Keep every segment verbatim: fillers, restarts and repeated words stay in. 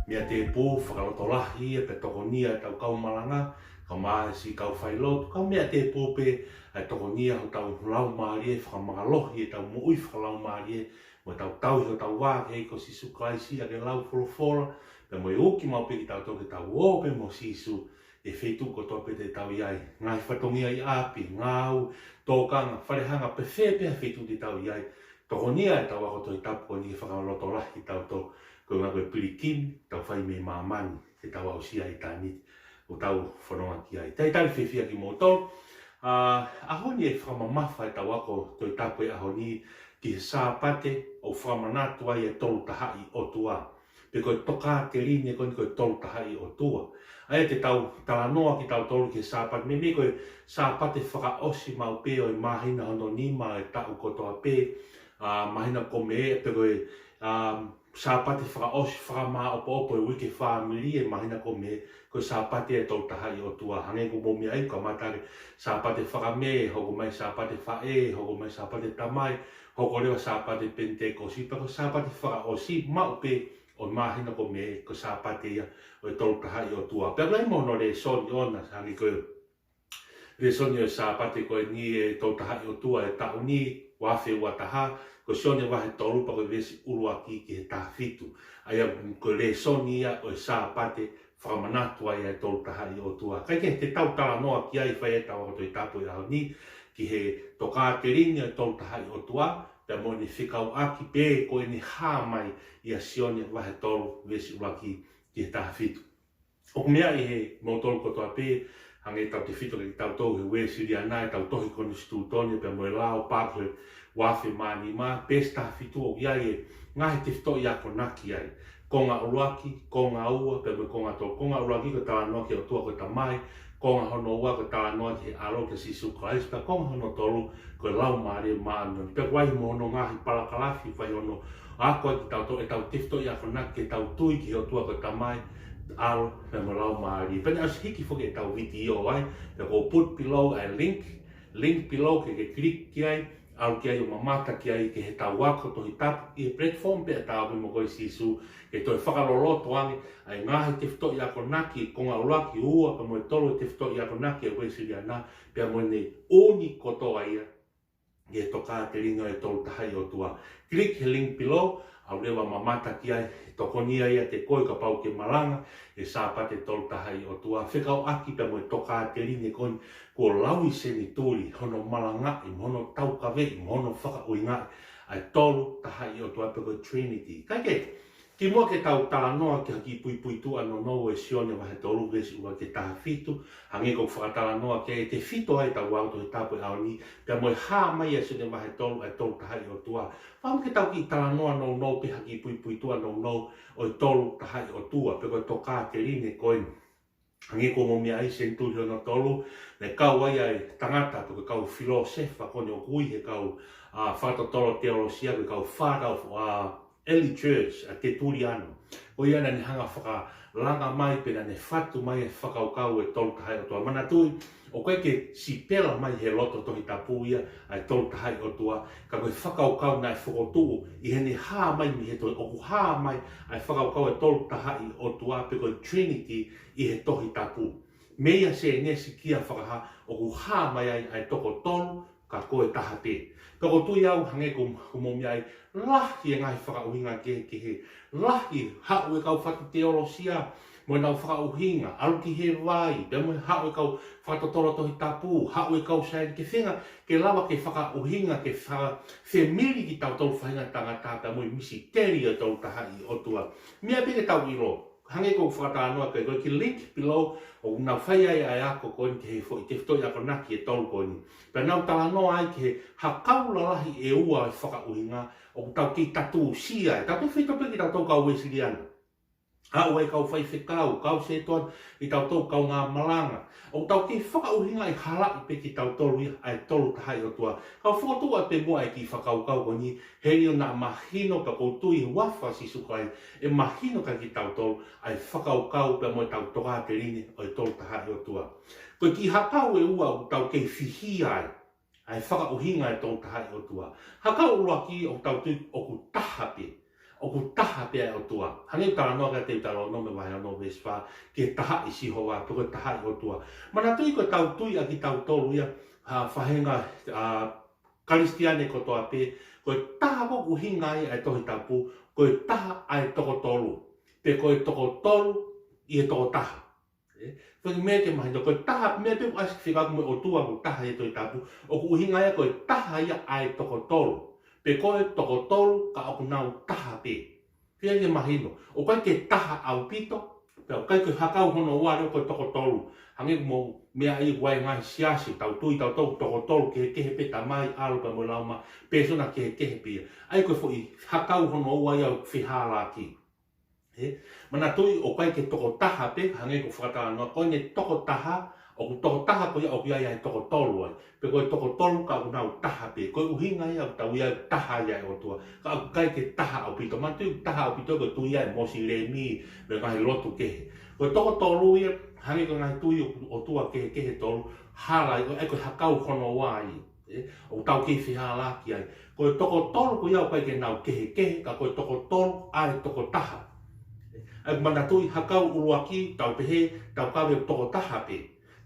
Meʻa tēpū fakalotolahi ia pea tokonia ʻetau kau malanga, kae ʻumaʻā siʻi kau failotu, ka meʻa tēpū pē ʻa e tokonia hotau laumālie, fakamālohi ʻetau moʻui fakalaumālie, mo ʻetau tauhi hotau vā ki he ʻEiki ko Sīsū Kalaisi ʻaki e lau folofola, pea mo e uki maʻu pē kitautolu ke tau ō pē mo Sīsū he feituʻu kotoa pē te tau ʻi ai. Ngaahi fatongia ʻi ʻapi, ngāue, tokanga, falehanga, pe fē pē ha feituʻu te tau ʻi ai. Tokonia ʻetau ako Tohi Tapu ko eni ke fakalotolahi kitautolu, koeʻuhi ko e pilikimi ʻoku tau fai mei māmani, ke tau aʻusia ʻitāniti ʻoku tau fononga ki ai. Talitali fiefia kimoutolu. ʻA, ʻaho ni ʻe fakamamafa ʻetau ako Tohi Tapu he ʻaho ni ki he Sāpate ʻoku fakamanatu ai e Tolu Tahaʻi ʻOtua, pe ko e tokāteline ko eni ko e Tolu Tahaʻi ʻOtua. ʻA ia te tau talanoa kitautolu ki he Sāpate, meimei ko e Sāpate fakaʻosi maʻu pē ʻo e māhina hono nima ʻo e taʻu kotoa pē, ʻa, māhina ko Mē, pe ko e, ʻa, Sāpate fakaʻosi fakamāʻopoʻopo e uike fāmili ʻi he māhina ko Mē, ko e Sāpate e Tolu Tahaʻi ʻOtua. Hangē ko hoʻomou meaʻi, kamata ʻaki e Sāpate Fakamē, hoko mai Sāpate Faʻē, hoko mai Sāpate Tamai, hoko leva Sāpate Penitekosi, pea ko e Sāpate fakaʻosi maʻu pē ʻo e māhina ko Mē, ko e Sāpate ia ʻo e Tolu Tahaʻi ʻOtua. Pea ʻoku ʻi ai mo hono lēsoni ʻoʻona, hangē ko e lēsoni ʻo e Sāpate ko eni e Tolu Tahaʻi ʻOtua e taʻu ni, ua afe ua taha, ko Sione vahe tolu pea ko e veesi ʻuluaki ki he taha fitu. ʻA ia ko e lēsoni ia ʻo e Sāpate fakamanatu ai e Tolu Tahaʻi ʻOtua. Kae kehe, te tau talanoa ki ai, fai ʻetau ako Tohi Tapu he ʻaho ni ki he tokāteline e Tolu Tahaʻi ʻOtua, pea mo ʻene fekauʻaki pe ko ʻene hā mai ʻia Sione vahe tolu veesi ʻuluaki ki he taha fitu. ʻOku meaʻi ʻe moutolu kotoa pē, hangē tautefito kiate kitautolu he Uēsiliana, ʻetau tohi konisitūtone pea mo e lao, Parker, ua afe mā nima, peesi taha fitu, ʻoku ʻi ai e ngaahi tefitoʻi akonaki ai. Konga ʻuluaki, konga ua, pea mo e konga tolu. Konga ʻuluaki ko e talanoa ki he ʻOtua ko e Tamai, konga hono ua ko e talanoa ki he ʻAlo, kia Sīsū Kalaisi, pea konga hono tolu ko e Laumālie Māʻoniʻoni. Pea ʻoku ʻi ai mo hono ngaahi palakalafi fai hono ako ai kitautolu ʻetau tefitoʻi akonaki ke tau tui ki he ʻOtua ko e Tamai, ʻAlo, pea mo e Laumālie. Pea naʻe ʻosi hiki foki ʻetau vitiō ai, pea ʻoku ou put below ʻa e link, link below ke ke click ki ai, ʻalu ki ai ʻo mamata ki ai ki heʻetau ako Tohi Tapu ʻi he platform pē ʻa e Taʻofi mo Koe Sīsū, ke toe fakaloloto ange ʻa e ngaahi tefitoʻi akonaki, konga ʻuluaki, ua, pea mo e tolu e tefitoʻi akonaki ʻa e Uēsiliana, pea mo ʻene ʻuuni kotoa ia ki he tokāteline e Tolu Tahaʻi ʻOtua. Click he link below, ʻalu leva ʻo mamata ki ai, ʻe tokonia ʻiate koe kapau ʻoku ke malanga he Sāpate Tolu Tahaʻi ʻOtua. Fekauʻaki pea mo e tokāteline ko eni kuo lau ʻi he senituli hono malangaʻi, mo hono taukaveʻi, mo hono fakaʻuhingaʻi ʻa e Tolu Tahaʻi ʻOtua pe ko e Trinity. Kae kehe, kimuʻa ke tau talanoa ki ha kiʻi puipuituʻa nounou ʻo e Sione vahe tolu veesi ua ki he taha fitu, hangē ko ʻeku fakatalanoa ki ai, ʻe tefito ai ʻetau ako Tohi Tapu he ʻaho ni, pea mo e hā mai ʻia Sione vahe tolu ʻa e Tolu Tahaʻi ʻOtua. Fakaʻamu ke tau kiʻi talanoa nounou pē ha kiʻi puipuituʻa nounou ʻo e Tolu Tahaʻi ʻOtua, pe ko e tokāteline ko eni. Hangē ko hoʻomou meaʻi, senituli hono tolu, naʻe kau ai ʻa e tangata pe ko e kau filōsefa ko eni ʻoku ui he kau, ʻa, fakatotolo teolosia ko e kau Father of, ʻa, Early Church, ʻa Tētuliano. Ko ia naʻa ne hanga ʻo fakalanga mai pe naʻa ne fatu mai e fakakaukau e Tolu Tahaʻi ʻOtua. Manatuʻi, ʻoku ʻikai ke sipela mai he loto Tohi Tapu ia ʻa e Tolu Tahaʻi ʻOtua, ka ko e fakakaukau naʻe fokotuʻu ʻi heʻene hā mai mei he tohi, ʻoku hā mai ʻa e fakakaukau e Tolu Tahaʻi ʻOtua pe ko e Trinity ʻi he Tohi Tapu. Meia Sēnesi kia Fakahā, ʻoku hā mai ai ʻa e toko tolu, ka ko e taha pē. Pea ʻoku ou tui au, hangē ko hoʻomou meaʻi, lahi e ngaahi fakaʻuhinga kehekehe, lahi, haʻu e kau fatu teolosia mo ʻenau fakaʻuhinga, ʻalu ki he vai, pea mo e haʻu e kau fakatotolo Tohi Tapu, haʻu e kau saienisi, ke feinga ke lava ke fakaʻuhinga, ke fakafemili kitautolu faʻahinga tangata, pea mo e misiteli ʻo e Tolu Tahaʻi ʻOtua. Meʻa pē ke tau ʻilo, hangē ko ʻeku fakatalanoa ki ai, ko e kiʻi link below ʻoku nau fai ai ʻa e ako ko eni ki he foʻi tefitoʻi akonaki ʻe tolu ko eni. Pea nau talanoa ai ki he hakau lalahi ʻe ua e fakaʻuhinga ʻoku tau kei tatuʻusia ai. Tau tefito pē kitautolu kau Uēsiliana. Haʻu e kau faifekau, kau sētuata, kitautolu kaungā malanga. ʻOku tau kei fakaʻuhingaʻi halaʻi pē kitautolu ia ʻa e Tolu Tahaʻi ʻOtua. Ka u fokotuʻu pē muʻa e kiʻi fakakaukau ko eni, hili ʻo naʻa mahino, pea ʻoku ou tui he huafa ʻo Sīsū Kalaisi, ʻe mahino kiate kitautolu ʻa e fakakaukau pea mo ʻetau tokāteline ʻo e Tolu Tahaʻi ʻOtua. Ko e kiʻi hakau ʻe ua ʻoku tau kei fihia ai ʻa e fakaʻuhinga e Tolu Tahaʻi ʻOtua. Hakau ʻuluaki, ʻoku tau tui ʻoku taha pē. ʻoku taha pē ʻa e ʻOtua. Hangē ko e talanoa ʻa Teutalōnome vahe ono veesi fā, ke tahaʻi Sihova, pe ko e tahaʻi ʻOtua. Manatuʻi ko ʻetau tui ʻa kitautolu ia, ha faʻahinga, ʻa, Kalisitiane kotoa pē, ko e taha ko ē ʻoku ʻuhinga ai ʻa e Tohi Tapu, ko e taha ʻa e toko tolu. Pe ko e toko tolu ʻi he toko taha. ʻE, fai meʻa ke mahino, ko e taha, meʻa pē ʻoku ʻasi fika mo e ʻOtua ʻoku taha ʻi he Tohi Tapu, ʻoku ʻuhinga ia ko e taha ia ʻa e toko tolu. Pe ko e toko tolu ka ʻoku nau taha pē. Fai ke mahino, ʻoku ʻikai ke taha ʻaupito, pea ʻoku ʻikai ke hakau hono ua leva ko e toko tolu. Hangē ko e meʻa ʻi he ngaahi siasi, tau tui tautolu toko tolu kehekehe pē, Tamai, ʻAlo pea mo e Laumālie, pēsona kehekehe pē ia. ʻA ia ko e foʻi hakau hono ua ia ʻoku fehālaaki. ʻE, manatuʻi ʻoku ʻikai ke toko taha pē, hangē ko e fakatalanoa, ko ʻene toko taha, ʻoku toko taha ko ia ʻoku ʻi ai ʻa e toko tolu ai. Pe ko e toko tolu ka ʻoku nau taha pē. Ko e ʻuhinga ia ʻoku tau ʻi ai ʻoku taha ia ʻa e ʻOtua. Ka ʻoku ʻikai ke taha ʻaupito. Manatuʻi ʻoku taha ʻaupito ko e tui ia ʻa e Mosilemi, mo e ngaahi lotu kehe. Ko e toko tolu ia, hangē ko e ngaahi tui ʻo, ʻOtua kehekehe tolu, hala ia, ʻa ia ko e hakau hono ua ia. ʻE, ʻoku tau kei fehālaaki ai. Ko e toko tolu ko ia ʻoku ʻikai ke nau kehekehe, ka ko e toko tolu ʻa e toko taha. ʻE, ʻa ia manatuʻi hakau ʻuluaki, tau pehē, tau kave toko taha pē.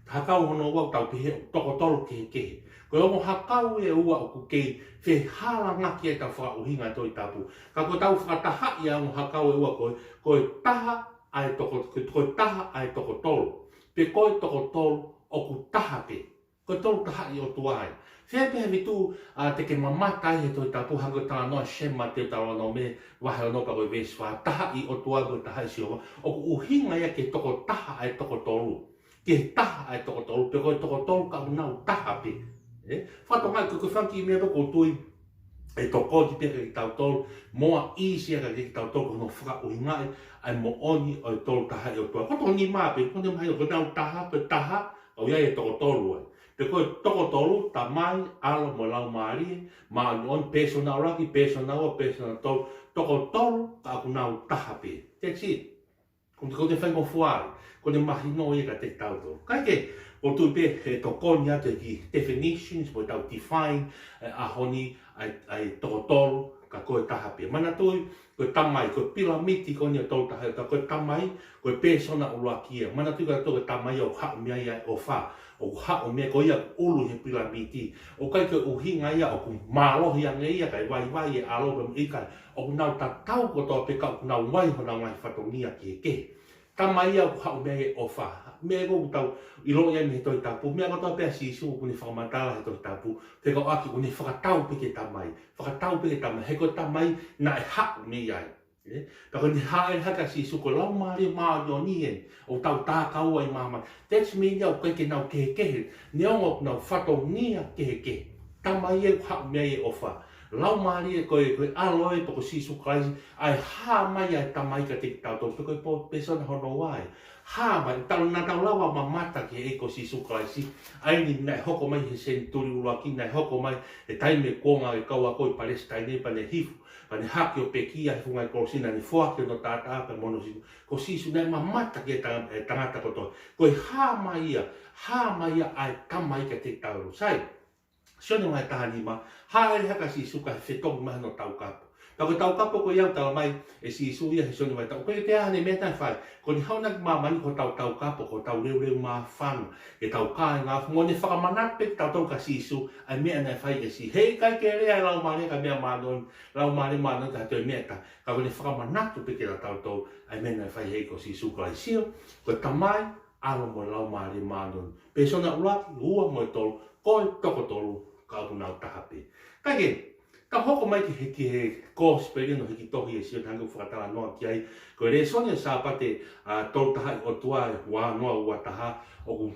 Hakau hono ua, tau pehē toko tolu kehekehe. Ko e ongo hakau ʻe ua ʻoku kei fehālaaki ai ʻetau fakaʻuhinga Tohi Tapu. Ka ko ʻetau fakatahaʻi ʻa e ongo hakau ʻe ua ko e, ko e taha ʻa e toko, ko e taha ʻa e toko tolu. Pe ko e toko tolu ʻoku taha pē. Ko e tolu tahaʻi ʻOtua ai. Fē pē ha feituʻu, ʻa, te ke mamata ai he Tohi Tapu hangē ko e talanoa Shema Teutalōnome vahe ono pea ko e veesi fā, tahaʻi ʻOtua ko e tahaʻi Sihova. ʻOku ʻuhinga ia ke toko taha ʻa e toko tolu. Ke taha ʻa e toko tolu, pe ko e toko tolu ka ʻoku nau taha pē. ʻE? Fatongia ko e, ko e fanga kiʻi meʻa pē ʻoku ou tui ʻe tokoni pē kiate kitautolu, more easy ia kiate kitautolu ko hono fakaʻuhingaʻi ʻa e moʻoni ʻo e tolu tahaʻi ʻOtua. Ko e toko nima pē, ko e nima ia ko ʻenau taha, ko e taha, ʻoku ʻi ai e toko tolu ai. Pe ko e toko tolu, Tamai, ʻAlo mo e Laumālie Māʻoniʻoni, pēsona ʻuluaki, pēsona ua, pēsona tolu, toko tolu, ka ʻoku nau taha pē. That's it. Ko ʻene, ko ʻene faingofua ai, ko ʻene mahino ia kiate kitautolu. Kae kehe, ʻoku ou tui pē ʻe tokoni atu e kiʻi definitions, mo ʻetau define, ʻe, ʻaho ni, ʻa e, ʻa e toko tolu, ka ko e taha pē. Manatuʻi, ko e Tamai, ko e pilamiti ko eni ʻo e tolu tahaʻi ʻOtua, ko e Tamai, ko e pēsona ʻuluaki ia. Manatuʻi kitautolu ko e Tamai ʻoku haʻu mei ai ʻa e ʻofa. ʻOku haʻu mei ai, ko ia ʻoku ʻulu he pilamiti. ʻOku ʻikai ke ʻuhinga ia ʻoku mālohi ange ia kae vaivai e ʻAlo pe ʻikai. ʻOku nau tatau kotoa pē ka ʻoku nau ʻi ai honau ngaahi fatongia kehekehe. Tamai ia ʻoku haʻu mei ai e ʻofa. Meʻa ko ē ʻoku tau ʻiloʻi ai mei he Tohi Tapu. Meʻa kotoa pē ʻa Sīsū ʻoku ne fakamatala he Tohi Tapu. Fekauʻaki ʻoku ne fakatau pē ki he Tamai. Fakatau pē ki he Tamai. He ko e Tamai naʻe haʻu mei ai. ʻE? Pea ko ʻene hāʻele hake ʻa Sīsū ko e Laumālie Māʻoniʻoni eni ʻoku tau takaua ʻi māmani. That's mean ia ʻoku ʻikai ke nau kehekehe. Neongo ʻoku nau fatongia kehekehe. Tamai ʻoku haʻu mei ai e ʻofa. Laumālie ko e, ko e ʻAlo ē pe ko Sīsū Kalaisi, ʻa e hā mai ʻa e Tamai kiate kitautolu, pe ko e pō-, pēsona hono ua ē. Hā mai, tau, naʻa tau lava mamata ki he ʻEiki ko Sīsū Kalaisi, ʻa eni naʻe hoko mai he senituli ʻuluaki, naʻe hoko mai he taimi e kuonga e kau ako ʻi Palesitaine, pea ne hifo, pea ne hake ʻo pekia he funga e kolosi, naʻa ne foaki hono taʻataʻa pea mo hono sino. Ko Sīsū naʻe mamata ki he tanga-, e tangata kotoa. Ko e hā mai ia, hā mai ia ʻa e Tamai kiate kitautolu. Sai, Sione vahe taha nima, hāʻele hake ʻa Sīsū kae fetongi mai hono taukapo. Pea ko e taukapo ko ia ʻoku talamai ʻe Sīsū ia he Sione vahe taha, ʻoku ʻikai ke ʻi ai haʻane meʻa naʻe fai. Ko ʻene haʻu ʻana ki māmani ko hotau taukapo, ko hotau leuleu māfana, ke tau kāinga, mo ʻene fakamanatu pē kitautolu kia Sīsū, ʻa e meʻa naʻe fai ʻe Sī-. Heʻikai ke lea e Laumālie ka meʻa māʻoniʻoni, Laumālie Māʻoniʻoni ka toe meʻa ʻe taha, ka ko ʻene fakamanatu pē kiate kitautolu, ʻa e meʻa naʻe fai he ʻEiki ko Sīsū Kalaisi. Ko e Tamai, ʻAlo mo e Laumālie Māʻoniʻoni. Pēsona ʻuluaki, ua mo e tolu, ko e toko tolu, ka ʻoku nau taha pē. Kae kehe, ka hoko mai ki he, ki he Kosipeli naʻe hiki tohi ʻe Sione hangē ko e fakatalanoa ki ai. Ko e lēsoni ʻo e Sāpate, ʻa, tolu tahaʻi ʻOtua ʻe ua noa ua taha, ʻoku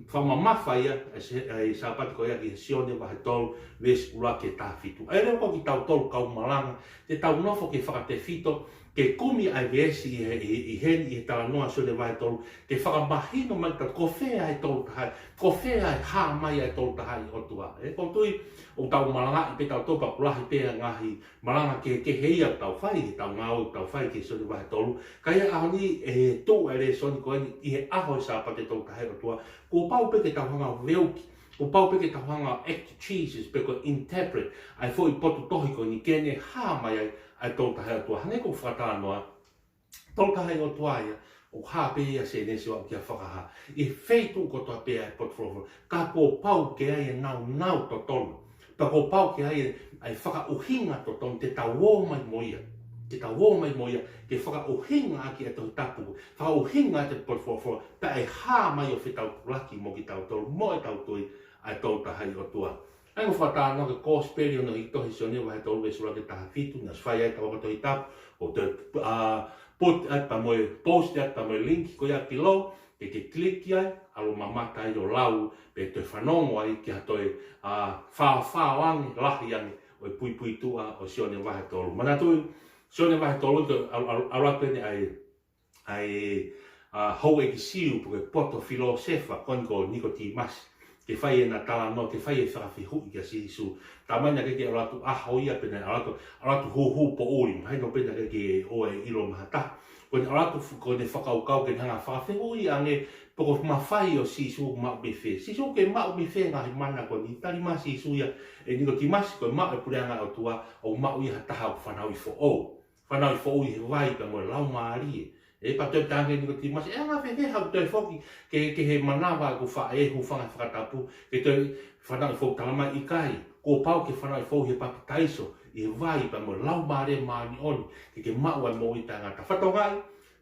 fakamamafa ia, ʻa e se-, ʻa e Sāpate ko ia ki he Sione vahe tolu, veesi ʻuluaki ki he taha fitu. ʻA ia leva ko kitautolu kau malanga, te tau nofo ke fakatefito, ke kumi ʻa e veesi ʻi he, ʻi, ʻi heni, ʻi he talanoa Sione vahe tolu, ke fakamahino mai kiate kitautolu ko fē ʻa e tolu tahaʻi, ko fē ʻa e hā mai ʻa e tolu tahaʻi ʻOtua. ʻE, ʻoku ou tui, ʻoku tau malangaʻi pē tautolu pea ʻoku lahi pē ʻa e ngaahi malanga kehekehe ia ʻoku tau fai, he ʻetau ngāue ʻoku tau fai ki he Sione vahe tolu. Ka ʻi he ʻaho ni ʻe tuʻu e lēsoni ko eni ʻi he ʻaho ʻo e Sāpate tolu tahaʻi ʻOtua. Kuo pau pē ke tau hanga ʻo veuki, kuo pau pē ke tau hanga ʻo exegesis, pe ko e interpret, ʻa e foʻi potu tohi ko eni ke ne hā mai ai ʻa e Tolu Tahaʻi ʻOtua. Hangē ko e fakatalanoa, Tolu Tahaʻi ʻOtua ia, ʻoku hā pē ia Sēnesi ʻo aʻu ki he Fakahā. ʻI he feituʻu kotoa pē ʻa e potu folofola, ka kuo pau ke ʻi ai e naunau totonu. Pea kuo pau ke ʻi ai e, ʻa e fakaʻuhinga totonu te tau ō mai mo ia. Te tau ō mai mo ia, ke fakaʻuhinga ʻaki e Tohi Tapu, fakaʻuhinga ʻaki e potu folofola, pea ʻe hā mai ʻo fetaulaki mo kitautolu, mo ʻetau tui, ʻa e Tolu Tahaʻi ʻOtua. ʻA ia ʻoku fakatalanoa ki he Kosipeli hono hiki tohi ʻe Sione vahe tolu veesi ʻuluaki ki he taha fitu, naʻe fai ai e tau ako Tohi Tapu, ʻoku toe, ʻa, put atu pea mo e, post atu pea mo e link ko ia below, ke ke click ai, ʻalu ʻo mamata ai ʻo lau, pe toe fanongo ai ki ha toe, ʻa, faofao ange, lahi ange, ʻo e puipuituʻa ʻo Sione vahe tolu. Manatuʻi, Sione vahe tolu, toe ʻalu, ʻalu, ʻalu atu eni ʻa e, ʻa e, ʻa, houʻeiki Siu pe ko e poto filōsefa ko eni ko Nikotīmasi, ke fai ʻena talanoa, ke fai e fakafehuʻi kia Sīsū. Talamai naʻe ʻikai ke ʻalu atu ʻaho ia pe naʻe ʻalu atu, ʻalu atu huhu poʻuli, mahino pē naʻe ʻikai ke ʻoua ʻe ʻilo mai ha taha. Ko ʻene ʻalu atu fu-, ko ʻene fakakaukau ke ne hanga ʻo fakafehuʻi ange pe ko e mafai ʻo Sīsū ʻoku maʻu mei fē. Sīsū, ke maʻu mei fē e ngaahi mana ko eni? Tali mai ʻe Sīsū ia, ʻe Nikotīmasi, ko e maʻu e puleʻanga ʻo e ʻOtua, ʻoku maʻu ia ʻe ha taha ʻoku fanauʻi foʻou. Fanauʻi foʻou ʻi he vai pea mo e Laumālie. ʻE, pea toe talaange ʻe Nikotīmasi, ʻe anga-fēfē haʻaku toe foki ki he, ki he manava ʻeku faʻē, hūfanga he fakatapu, ke toe fanauʻi foʻou? Talamai ʻikai, kuo pau ke fanauʻi foʻou ʻi he papitaiso, ʻi he vai pea mo e Laumālie Māʻoniʻoni, ke ke maʻu ʻa e moʻui taʻengata. Fakatokangaʻi,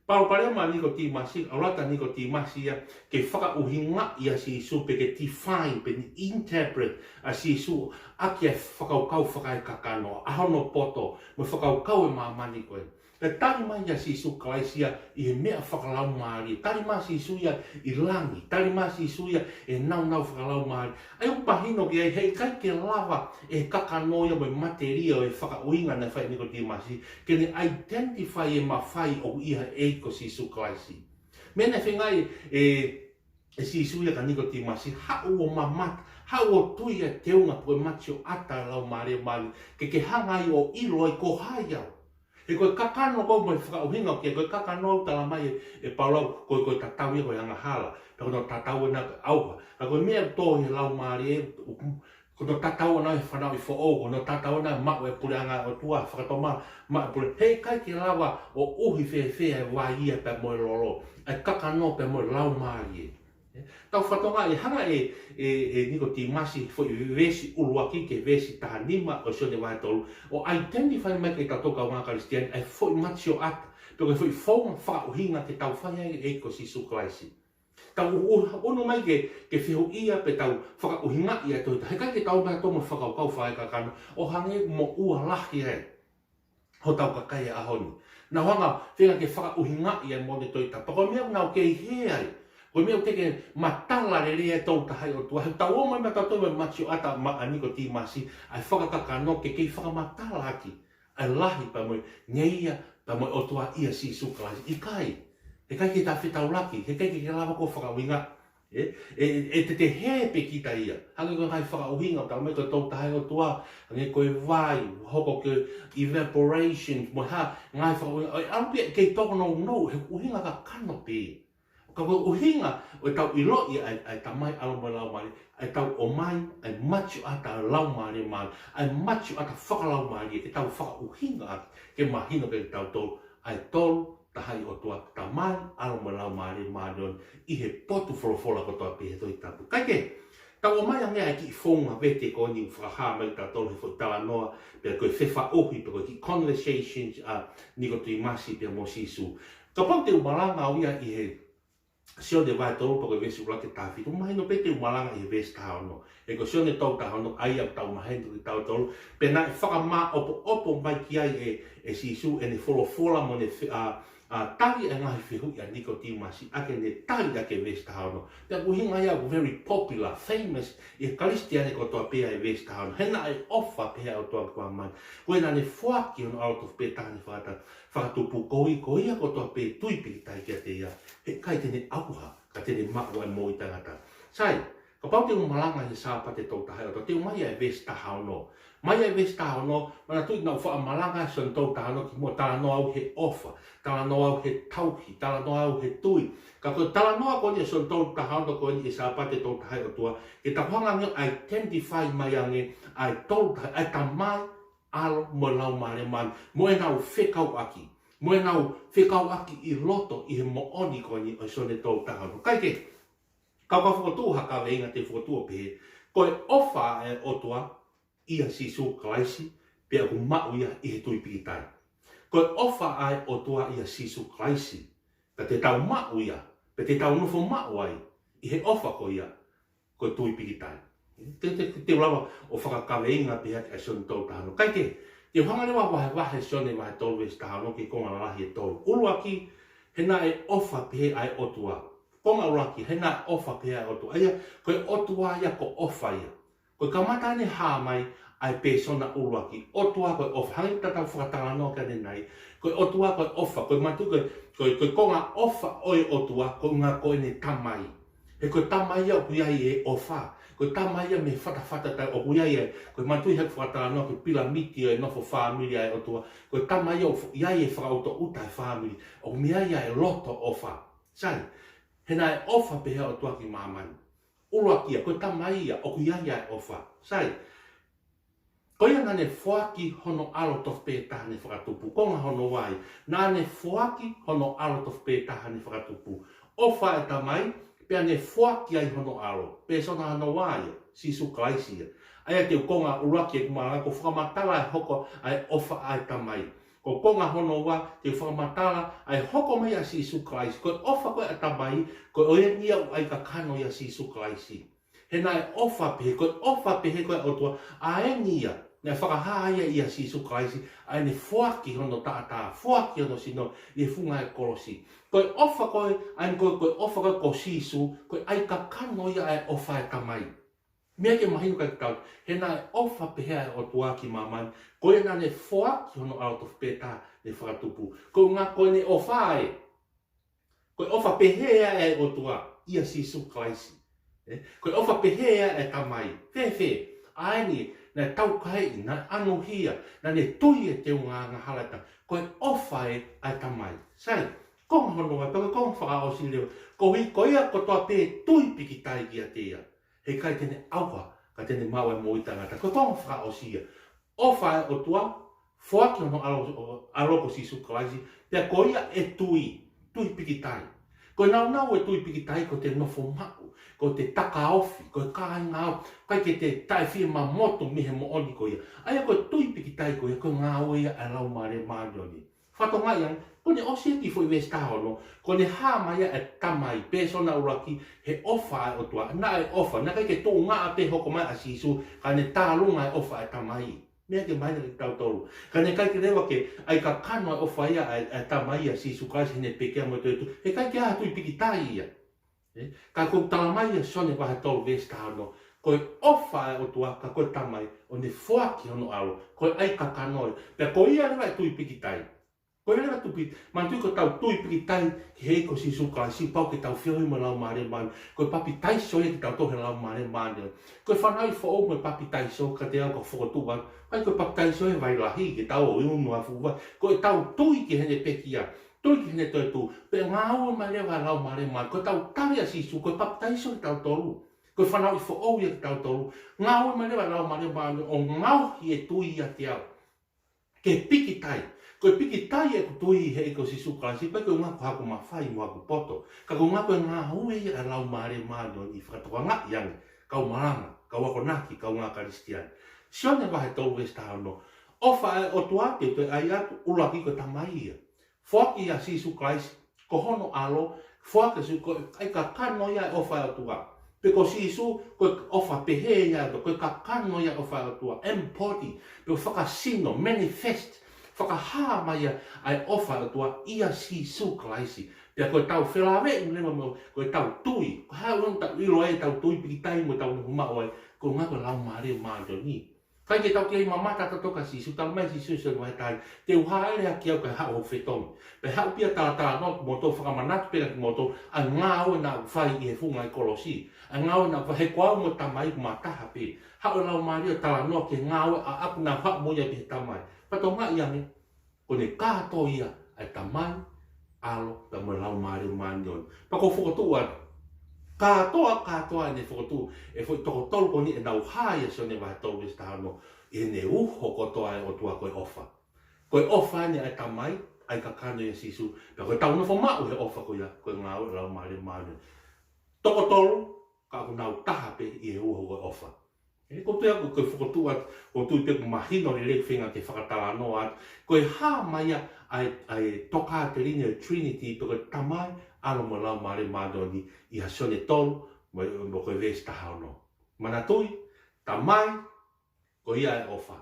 palopalema ʻa Nikotīmasi, ʻalu atu ʻa Nikotīmasi ia ke fakaʻuhingaʻi ʻa Sīsū, pe ke define, pe ne interpret ʻa Sīsū ʻaki e fakakaukau fakaekakano ʻa hono poto, mo e fakakaukau ʻo e māmani ko ē. Pea tali mai ʻa Sīsū Kalaisi ia ʻi he meʻa fakalaumālie. Tali mai ʻa Sīsū ia ʻi langi. Tali mai ʻa Sīsū ia ʻi he naunau fakalaumālie. ʻA ia ʻoku mahino ki ai, heʻikai ke lava ʻe he kakano ia mo e matelie ʻo e fakaʻuhinga naʻe fai ʻe Nikotīmasi, ke ne identify e mafai ʻoku ʻi he ʻEiki ko Sīsū Kalaisi. Meʻa naʻe feinga ʻe, ʻe Sīsū ia kia Nikotīmasi, haʻu ʻo mamata, haʻu ʻo tui ʻa e teunga pe ko e matioʻata ʻo e Laumālie Māʻoniʻoni, ke ke hanga ai ʻo ʻilo ai ko hai au. He ko e kakano ko ē mo e fakaʻuhinga ʻoku ʻi ai, ko e kakano, talamai ʻe, ʻe Paula, ko e, ko e tatau ia ko e angahala, pea ko hono tatau ʻena ko e ʻauha. Ka ko e meʻa ʻoku tō ʻi he laumālie, ʻoku, ko hono tatau ʻena ʻi he fanauʻi foʻou, ko hono tatau ʻena ʻi he maʻu e puleʻanga ʻo e ʻOtua, fakatomala, maʻu e pule-, heʻikai ke lava ʻo ʻuhi fēfē ʻa e vai ia pea mo e lolo, ʻa e kakano pea mo e laumālie. Tau fakatokangaʻi, hanga ʻe, ʻe, ʻe Nikotīmasi, foʻi veesi ʻuluaki ki he veesi taha nima ʻo Sione vahe tolu, ʻo identify mai kiate kitautolu kaungā Kalisitiane ʻa e foʻi matioʻata, pe ko e foʻi founga fakaʻuhinga ke tau fai ai e ʻEiki ko Sīsū Kalaisi. Tau u-, u-, ʻunu mai ke, ke fehuʻia pe tau fakaʻuhingaʻi ʻa e Tohi Tapu. Heʻikai ke tau mai ʻo tō mo e fakakaukau fakaekakano, ʻo hangē ʻoku moʻua lahi ai hotau kakai he ʻaho ni. Nau hanga ʻo feinga ke fakaʻuhingaʻi ʻa e moʻoni ʻo e Tohi Tapu. Pea ko e meʻa ʻoku nau kei hē ai, ko e meʻa ʻoku teʻeki ke matala lelei ai e Tolu Tahaʻi ʻOtua. He tau ō mai mo ʻetau tui mo e matioʻata ʻa Nikotīmasi, ʻa e fakakakano, ke kei fakamatalaʻaki ʻa e lahi pea mo e ngeia pea mo e ʻOtua ʻia Sīsū Kalaisi. ʻIkai. Heʻikai ke ta fetaulaki, heʻikai ke ke lava koe ʻo fakaʻuhinga. ʻE, ʻe, ʻe te te hē pē kita ia. Hangē ko e ngaahi fakaʻuhinga, talamai ko e Tolu Tahaʻi ʻOtua, hangē ko e vai, hoko ko e evaporation, mo e hā, ngaahi fakaʻuhinga, ʻo ʻalu pē ia ʻo kei tōnounou, he ʻuhinga kakano pē. Ka ko e ʻuhinga ʻo ʻetau ʻiloʻi ʻa e, ʻa e Tamai, ʻAlo mo e Laumālie, ʻa ʻetau ʻomai ʻa e matioʻata ʻo e Laumālie Māʻoniʻoni, ʻa e matioʻata fakalaumālie, ke tau fakaʻuhinga ʻaki, ke mahino kiate kitautolu ʻa e Tolu Tahaʻi ʻOtua, Tamai, ʻAlo mo e Laumālie Māʻoniʻoni ʻi he potu folofola kotoa pē he Tohi Tapu. Kae kehe, tau ō mai ange ʻa e kiʻi founga vete ko eni ʻoku fakahā mai kiate kitautolu he foʻi talanoa, pe ko e fefaʻuhi, pe ko e kiʻi conversations ʻa Nikotīmasi pea mo Sīsū. Kapau te u malanga au ia ʻi he Sione vahe tolu pe ko e veesi ʻuluaki ki he taha fitu, mahino pē te u malanga ʻi he veesi taha ono. He ko Sione tolu taha ono, ʻa ia ʻoku tau maheni ʻaki kitautolu, pea naʻe fakamāʻopoʻopo mai ki ai ʻe, ʻe Sīsū ʻene folofola mo ʻene fe-, ʻa, ʻa, tali ʻa e ngaahi fehuʻi ʻa Nikotīmasi, ʻa ia naʻe tali ʻaki e veesi taha ono. Pea ʻoku ʻuhinga ia ʻoku very popular, famous, ʻi he Kalisitiane kotoa pē ʻa e veesi taha ono. He naʻe ʻofa pehē ʻa e ʻOtua ki māmani. Ko ia naʻa ne foaki hono ʻAlo tofu pē taha naʻe fakata-, fakatupu, ko ia, ko ia kotoa pē ʻe tui pīkitai kiate ia, heʻikai te ne ʻauha, ka te ne maʻu ʻa e moʻui taʻengata. Sai, kapau te u malanga he Sāpate Tolu Tahaʻi ʻOtua, te u ʻomai ʻa e veesi taha ono. ʻOmai ʻa e veesi taha ono, manatuʻi naʻa ku faʻa malanga he Sione tolu taha ono kimuʻa, talanoa au he ʻofa, talanoa au he tauhi, talanoa au he tui. Ka ko e talanoa ko eni ʻa e Sione tolu taha ono ko eni he Sāpate Tolu Tahaʻi ʻOtua, ke tau hanga ange ʻo identify mai ange ʻa e Tolu Tahaʻi, ʻa e Tamai, ʻAlo mo e Laumālie Māʻoniʻoni, mo ʻenau fekauʻaki, mo ʻenau fekauʻaki ʻi loto ʻi he moʻoni ko eni ʻo e Sione tolu taha ono. Kae kehe, kau ka fokotuʻu ha kaveinga te u fokotuʻu ʻo pehē, ko e ʻofa ʻa e ʻOtua ʻia Sīsū Kalaisi, pea ʻoku maʻu ia ʻi he tui pikitai. Ko e ʻofa ʻa e ʻOtua ʻia Sīsū Kalaisi, ka te tau maʻu ia, pea te tau nofo maʻu ai ʻi he ʻofa ko ia, ko e tui pikitai. Te, te, te u lava ʻo fakakaveinga pehē ʻa Sione tolu taha ono. Kae kehe, te u hanga leva ʻo vahevahe Sione vahe tolu veesi taha ono ki he konga lalahi ʻe tolu. ʻUluaki, he naʻe ʻofa pehē ʻa e ʻOtua. Konga ʻuluaki, he naʻe ʻofa pehē ʻa e ʻOtua. ʻA ia, ko e ʻOtua ia ko e ʻofa ia. Ko e kamata ʻene hā mai ʻa e pēsona ʻuluaki, ʻOtua ko e ʻofa. Hangē ko ʻetau fakatalanoa ki ai ʻanenai, ko e ʻOtua ko e ʻofa, ko e manatuʻi ko e, ko e, ko e konga ʻofa ʻo e ʻOtua, ko e ʻuhinga ko ʻene Tamai. He ko e Tamai ia ʻoku ʻi ai e ʻofa. Ko e Tamai ia mei he fatafata taʻe ʻoku ʻi ai e, ko e manatuʻi he fakatalanoa ki he pilamiti ʻo e nofo fāmili ʻa e ʻOtua. Ko e Tamai ia ʻoku ʻi ai e fakaʻutoʻuta e fāmili. ʻOku ʻi ai e loto ʻofa. Sai, he naʻe ʻofa pehē ʻa e ʻOtua ki māmani. ʻUluaki ia, ko e Tamai ia, ʻoku ʻi ai e ʻofa. Sai, ko ia naʻa ne foaki hono ʻAlo tofu pē taha ne fakatupu. Konga hono ua ia, naʻa ne foaki hono ʻAlo tofu pē taha ne fakatupu. ʻOfa e Tamai, pea ne foaki ai hono ʻAlo. Pēsona hono ua ia, Sīsū Kalaisi ia. ʻA ia te u konga ʻuluaki ʻeku malanga ko e fakamatala e hoko ʻa e ʻofa ʻa e Tamai. Ko e konga hono ua, te u fakamatala ʻa e hoko mai ʻa Sīsū Kalaisi. Ko e ʻofa ko ē ʻa e Tamai, ko e ʻuhinga ia ʻoku ʻai kakano ʻia Sīsū Kalaisi. He naʻe ʻofa pehē, ko e ʻofa pehē ko ē ʻa e ʻOtua, ʻa eni ia, naʻe fakahā ia ʻia Sīsū Kalaisi, ʻa ʻene foaki hono taʻataʻa, foaki hono sino, ʻi he funga e kolosi. Ko e ʻofa ko ē, ʻa eni ko e, ko e ʻofa ko ē ko Sīsū, ko e ʻai kakano ia ʻa e ʻofa e Tamai. Meʻa ke mahino kiate kitautolu, he naʻe ʻofa pehē ʻa e ʻOtua ki māmani, ko ia naʻa ne foaki hono ʻAlo tofu pē taha ne fakatupu. Ko e ʻuhinga ko ʻene ʻofa ē, ko e ʻofa pehē ʻa e ʻOtua ʻia Sīsū Kalaisi. ʻE, ko e ʻofa pehē ʻa e Tamai. Fēfē, ʻa eni, naʻe taukaeʻi, naʻe ʻanuhia, naʻa ne tui e teunga angahala ʻa e Tamai. Ko e ʻofa ē ʻa e Tamai. Sai, konga hono ua, pea ko e konga fakaʻosi leva. Koeʻuhi ko ia kotoa pē ʻe tui pikitai kiate ia, heʻikai te ne ʻauha, ka te ne maʻu ʻa e moʻui taʻengata. Ko e konga fakaʻosi ia. ʻOfa e ʻOtua, foaki hono ʻAlo, ʻAlo ko Sīsū Kalaisi, pea ko ia ʻe tui, tui pikitai. Ko e nāunau e tui pikitai ko ʻete nofo maʻu, ko ʻete takaofi, ko e kāinga ʻoku ʻikai ke te taʻefiemamotu mei he moʻoni ko ia. ʻA ia ko e tui pikitai ko ia, ko e ngāue ia ʻa e Laumālie Māʻoniʻoni. Fakatokangaʻi ange, ko ʻene ʻosi e kiʻi foʻi veesi taha ono, ko ʻene hā mai ʻa e Tamai, pēsona ʻuluaki, he ʻofa ʻa e ʻOtua, naʻe ʻofa, naʻe ʻikai ke tuʻunga pē hoko mai ʻa Sīsū, ka ne tālunga e ʻofa ʻa e Tamai. Meʻa ke mahino kiate kitautolu. Ka ne ʻikai ke lava ke ʻai kakano e ʻofa ia ʻa e, ʻa e Tamai ʻia Sīsū Kalaisi heʻene pekia mo e toetuʻu. Heʻikai ke ʻi ai ha tui pikitai ia. ʻE, ka ʻoku tala mai ʻia Sione vahe tolu veesi taha ono. Ko e ʻofa ʻa e ʻOtua ka ko e Tamai ʻo ne foaki hono ʻAlo. Ko e ʻai kakano ia. Pea ko ia leva ʻe tui pikitai. Ko ia leva tui pi-, manatuʻi ko ʻetau tui pikitai ki he ʻEiki ko Sīsū Kalaisi, pau ke tau feohi mo e Laumālie Māʻoniʻoni. Ko e papitaiso ia kitautolu he Laumālie Māʻoniʻoni. Ko e fanauʻi foʻou mo e papitaiso kiate au ka fokotuʻu atu. ʻIkai ko e papitaiso he vai lahi ke tau ō ʻo inu ʻa e fuʻu vai. Ko ʻetau tui ki heʻene pekia. Tui ki heʻene toetuʻu. Pea ngāue mai leva e Laumālie Māʻoniʻoni. Ko ʻetau tali ʻa Sīsū, ko e papitaiso kitautolu. Ko e fanauʻi foʻou ia kitautolu. Ngāue mai leva e Laumālie Māʻoniʻoni ʻo ngaohi e tui ʻiate au. Ke pikitai. Ko e pikitai ʻeku tui he ʻEiki ko Sīsū Kalaisi, ʻikai ko e ʻuhinga ko haku mafai mo haku poto. Ka ko e ʻuhinga ko e ngāue ia ʻa e Laumālie Māʻoniʻoni ʻi he fakatokangaʻi ange, kau malanga, kau akonaki, kaungā Kalisitiane. Sione vahe tolu veesi taha ono. ʻOfa ʻa e ʻOtua, te u toe ʻai atu, ʻuluaki ko e Tamai ia. Foaki ʻa Sīsū Kalaisi, ko hono ʻAlo, foaki ʻa Sīsū, ko e ʻai kakano ia e ʻofa ʻa e ʻOtua. Pea ko Sīsū, ko e ʻofa pehē ia, ko e kakano ia e ʻofa ʻa e ʻOtua, embody, pea fakasino, manifest, fakahā mai ia ʻa e ʻofa ʻa e ʻOtua ʻia Sīsū Kalaisi. Pea ko ʻetau felāveʻi leva mo, ko ʻetau tui, ko e hā e ʻuhinga ʻoku tau ʻilo ai ʻetau tui pikitai mo ʻetau nofo maʻu ai, ko e ʻuhinga ko e Laumālie Māʻoniʻoni. ʻIkai ke tau kei mamata tautolu kia Sīsū, talamai ʻe Sīsū ʻi Sione vahe taha, te u hāʻele hake au kae haʻu hoku fetongi. Pea haʻu pē ʻo talatalanoa mo kimoutolu, fakamanatu pē kia kimoutolu ʻa e ngāue naʻa ku fai ʻi he funga e kolosi. ʻA e ngāue naʻa ku fai, he ko au mo e Tamai ʻoku ma taha pē. Haʻu e Laumālie ʻo talanoa ki he ngāue ʻaʻaku naʻa ku haʻu mo ia ki he Tamai. Fakatokangaʻi ange, ko ʻene kātoa ia ʻa e Tamai, ʻAlo, pea mo e Laumālie Māʻoniʻoni. Pea ʻoku ou fokotuʻu atu. Kātoa, kātoa ʻene fokotuʻu e foʻi toko tolu ko eni ʻenau hā ʻia Sione vahe tolu veesi taha ono. ʻi heʻene uho kotoa ʻa e ʻOtua ko e ʻofa. Ko e ʻofa eni ʻa e Tamai, ʻa e kakano ʻia Sīsū, pea ko ʻetau nofo maʻu he ʻofa ko ia, ko e ngāue ʻa e Laumālie Māʻoniʻoni. Toko tolu, ka ʻoku nau taha pē ʻi he uho ko e ʻofa. ʻE, ʻoku ou tui au ko e fokotuʻu atu, ʻoku ou tui pē ʻoku mahino lelei feinga ke fakatalanoa atu. Ko e hā mai ia ʻa e, ʻa e tokāteline ʻo e Trinity, pe ko e Tamai, ʻAlo mo e Laumālie Māʻoniʻoni, ʻi he Sione tolu, mo, mo ko e veesi taha ono. Manatuʻi, Tamai, ko ia ʻa e ʻofa.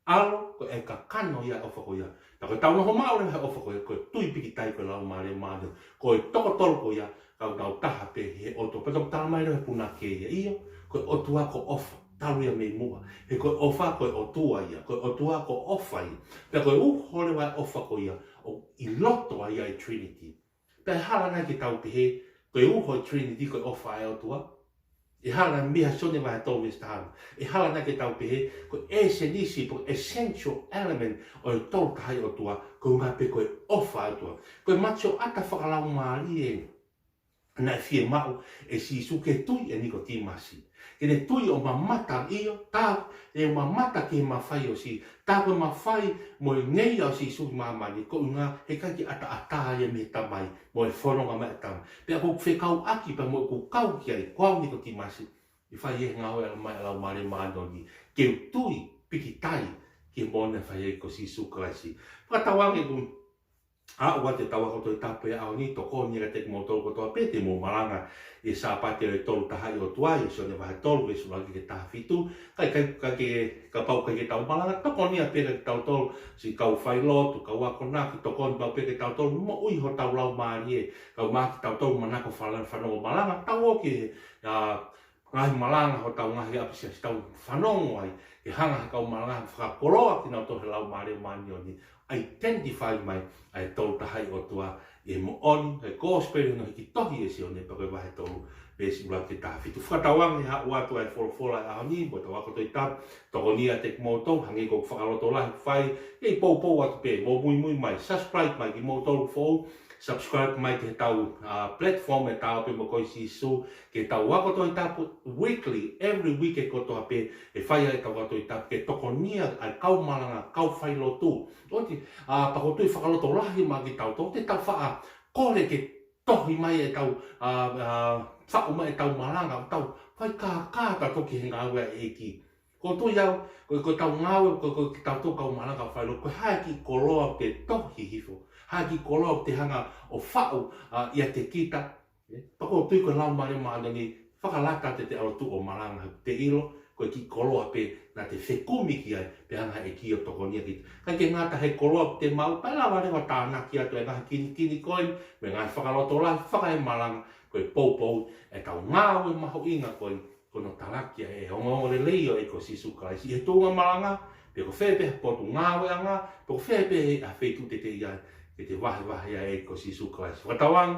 ʻAlo, ko e kakano ia ʻa e ʻofa ko ia. Pea ko ʻetau nofo maʻu leva he ʻofa ko ia, ko e tui pikitai ko e Laumālie Māʻoniʻoni. Ko e toko tolu ko ia, ka ʻoku nau taha pē he ʻOtua. Pea toki talamai leva he punake ia. ʻIo, ko e ʻOtua ko ʻofa. Talu ia mei muʻa. He ko e ʻofa ko e ʻOtua ia. Ko e ʻOtua ko ʻofa ia. Pea ko e uho leva ʻa e ʻofa ko ia, ʻoku ʻi loto ai ʻa e Trinity. Pea ʻe hala nai ke tau pehē, ko e uho ʻo e Trinity ko e ʻofa ʻa e ʻOtua? ʻE hala nai, mei he Sione vahe tolu veesi taha ono. ʻE hala nai ke tau pehē, ko e ʻēsenisi pe ko e essential element ʻo e Tolu Tahaʻi ʻOtua, ko e ʻuhinga pē ko e ʻofa ʻa e ʻOtua. Ko e matasioʻata fakalaumālie naʻe fiemaʻu ʻe Sīsū ke tui ʻe Nikotīmasi. Ke ne tui ʻo mamata, ʻio, tā, ʻe mamata ki he mafai ʻo Sī-, tā ko e mafai mo e ngeia ʻo Sīsū ʻi māmani, ko e ʻuhinga he ʻikai ke ʻataʻatā ia mei he Tamai, mo e fononga mai ʻa e Tamai. Pea ʻoku ou fekauʻaki pea mo ʻeku kau ki ai, ko au Nikotīmasi, ʻe fai ʻe he ngāue ʻa e Laumālie Māʻoniʻoni, ke u tui pikitai ki he moʻoni naʻe fai ʻe he ʻEiki ko Sīsū Kalaisi. Fakatauange ʻoku aʻu atu ʻetau ako Tohitapu he ʻaho ni, tokoni ia kiate kimoutolu kotoa pē te mou malanga ʻi he Sāpate ʻo e Tolu Tahaʻi ʻOtua, ʻi he Sione vahe tolu, veesi ʻuluaki ki he taha fitu, kae, kae, kae ke, kapau ʻikai ke tau malanga, tokoni ia pē kiate kitautolu, siʻi kau failotu, kau akonaki, tokoni maʻu pē kiate kitautolu, moʻui hotau laumālie, kae ʻumaʻā kitautolu manako fala-, fanongo malanga, tau ō ki he, ʻa, ngaahi malanga hotau ngaahi ʻapi siasi, tau fanongo ai, ke hanga he kau malanga fakakoloa kinautolu he Laumālie Māʻoniʻoni, identify mai ʻa e Tolu Tahaʻi ʻOtua ʻi he moʻoni ʻa e kosipeli naʻe hiki tohi ʻe Sione pea ko e vahe tolu, veesi ʻuluaki ki he taha fitu. Fakatauange ʻe aʻu atu ʻa e folofola ʻo e ʻaho ni, mo ʻetau ako Tohitapu, tokoni ia kiate kimoutolu, hangē ko e fakalotolahi ʻoku fai, ʻe poupou atu pē, mou muimui mai, subscribe mai kimoutolu foʻou, subscribe mai ki heʻetau, ʻa, platform ʻa e Ta Ō Pē Mo Koe Sīsū, ki heʻetau ako Tohitapu weekly, every week ʻe kotoa pē, ʻe fai ai ʻetau ako Tohitapu, ke tokonia ʻa e kau malanga, kau failotu. ʻOua te, ʻa, pea ʻoku ou tui fakalotolahi mai kitautolu, te tau faʻa kole ke tohi mai ʻetau, ʻa, ʻa, faʻu mai ʻetau malanga, tau fai kākā tautolu ki he ngāue ʻa e ʻEiki. ʻOku ou tui au, ko, ko ʻetau ngāue, ko, ko kitautolu kau malanga, kau failotu, ko e hā e kiʻi koloa ʻoku te tohi hifo, hā e kiʻi koloa ʻoku te hanga ʻo faʻu, ʻa, ʻiate kita, ē? Pea ʻoku ou tui ko e Laumālie Māʻoniʻoni, fakalata ʻete ʻalu atu ʻo malanga, te ʻilo, ko e kiʻi koloa pē naʻa te fekumi ki ai, pea hanga ʻe he ʻEiki ʻo tokonia kita. ʻIkai ke ngata he koloa ʻoku te maʻu, pea lava leva tānaki atu e ngaahi kinikini ko eni, mo e ngaahi fakalotolahi, fakaemalanga, ko e poupou ʻetau ngāue mahuʻinga ko eni, ko hono talaki ʻa e ongoongolelei ʻo e ʻEiki ko Sīsū Kalaisi ʻi he tuʻunga malanga, pe ko fē pē ha potungāueʻanga, pe ko fē pē ha feituʻu te te ʻi ai, ke te vahevahe ai ʻa e ʻEiki ko Sīsū Kalaisi. Fakatauange,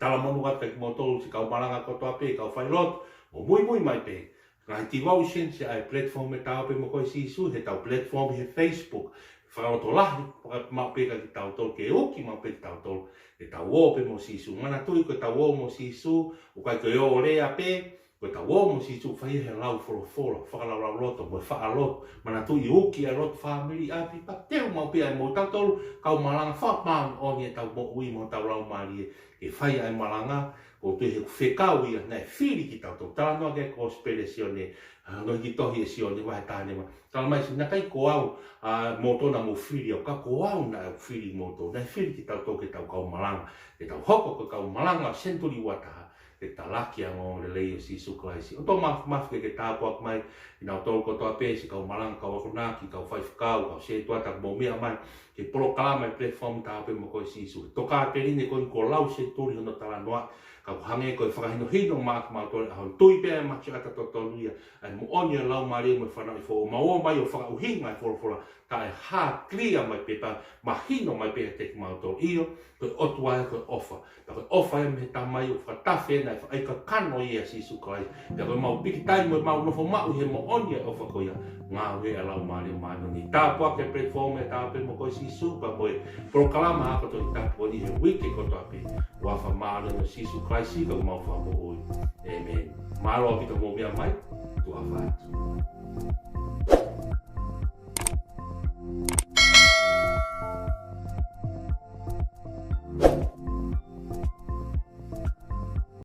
talamonū atu kiate kimoutolu siʻi kau malanga kotoa pē, kau failotu, mou muimui mai pē. Ngaahi devotion siʻi ʻa e platform ʻa e Ta Ō Pē Mo Koe Sīsū, heʻetau platform he Facebook. Fakalotolahi, fakamaʻu pē kiate kitautolu, ke uki maʻu pē kitautolu, ke tau ō pē mo Sīsū. Manatuʻi ko ʻetau ō mo Sīsū, ʻoku ʻikai ko e ō lea pē, ko ʻetau ō mo Sīsū fai he lau folofola, fakalaulauloto, mo e faʻa lotu. Manatuʻi uki ʻa e lotu fāmili ʻapi, pea teu maʻu pē ʻa e mo tautolu, kau malanga fakamāʻoniʻoni ʻetau moʻui mo hotau laumālie, ke fai ʻa e malanga, ʻoku ou tui he ʻoku fekau ia, naʻe fili kitautolu, talanoa ki he kosipeli ʻa Sione, ʻa, naʻe hiki tohi ʻe Sione, vahe taha nima. Talamai ʻe Sione, naʻe ʻikai ko au, ʻa, moutolu naʻa mou fili au, ka ko au naʻe fili moutolu, naʻe fili kitautolu ke tau kau malanga, ke tau hoko ko e kau malanga senituli ua taha, ke talaki ʻa e ongoongolelei ʻo Sīsū Kalaisi. ʻOtua Māfimafi, ke ke tāpuaki mai kinautolu kotoa pē, siʻi kau malanga, kau akonaki, kau faifekau, kau sētuata, mou meʻa mai ki he polokalama ʻi he platform Ta Ō Pē Mo Koe Sīsū. Tokāteline ko eni kuo lau senituli hono talanoa, ka ʻoku hangē ko e fakahinohino maʻa kimautolu he ʻaho ni, tui pē ʻa e matasioʻata totonu ia, ʻa e moʻoni ʻo e Laumālie mo e fanauʻi foʻou, mau ō mai ʻo fakaʻuhinga e folofola, kae hā clear mai pē pea mahino mai pē kiate kimautolu. ʻIo, ko e ʻOtua ia ko e ʻofa. Pea ko e ʻofa ia mei he Tamai ʻoku fakatafe ʻena ʻi he faʻahikakano ʻia Sīsū Kalaisi. Pea ko ʻemau pikitai mo ʻemau nofo maʻu he moʻoni ʻa e ʻofa ko ia, ngāue ʻa e Laumālie Māʻoniʻoni. Tāpuaki e platform ʻa e Ta Ō Pē Mo Koe Sīsū, pea mo e polokalama ako Tohitapu ko eni he uike kotoa pē. Huafa māʻoniʻoni ʻo Sīsū Kalaisi ko homau Fakamoʻui. ʻĒmeni. Mālō ʻaupito hoʻomou meʻa mai, tuʻa ʻofa atu.